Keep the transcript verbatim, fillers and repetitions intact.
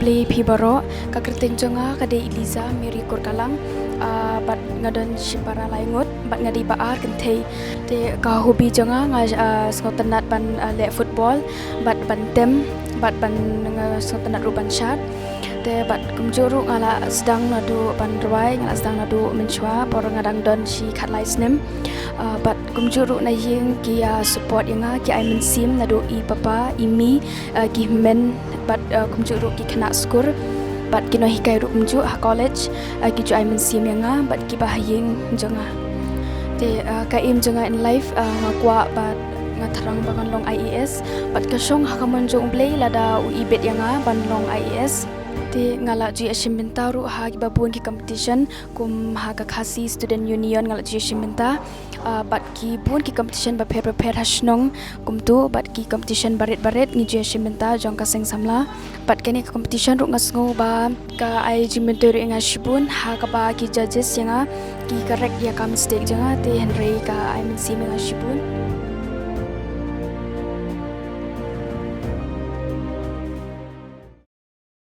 Khublei phi baroh, ka kyrteng jong nga ka dei Eliza Mary Kurkalang, ah, bad nga don shipara lai ngut, bad nga dei ba ar kynthei. Te ka hobby jong nga, nga, ah, sngewtynnat ban, ah, leh football, bad ban tem, bad ban, nga sngewtynnat ruh ban shad. Te bad kumjuh ruh nga la sdang naduh ban rwai, nga la sdang naduh mynshuwa, por nga dang don shi khatlai snem. Ah, bad kumjuh ruh na ïing ki, ah, support ïa nga, ki ai mynsiem naduh i papa, i mi, ah, ki hynmen, bad, ah, kumjuh ruh ki khynnah skul, bad ki nonghikai ruh kumjuh ha college, ah, ki ju ai mynsiem ïa nga, bad kiba ha ïing jong nga. Te, ah, ka aim jong nga in life, ah, nga kwah bad nga thrang ba ngan long I A S, bad ka shong ha ka mon jong U Blei lada u ibit ïa nga ban long I A S. Te nga la ju ïashim bynta ruh ha kiba bun ki competition, kum ha ka Khasi Student Union nga la ju ïashim bynta. Ah, bad ki bun ki competition bapher bapher ha shnong kumto, bad ki competition barit barit ngi ju ïashim bynta jong ka seng samla. Bad kane ka competition ruh nga sngew ba ka ai jingmyntoi ruh ïa nga shibun, ha kaba ki judges ïa nga ki correct ïa ka mistake jong nga, te hynrei ka ai mynsiem ïa nga shibun.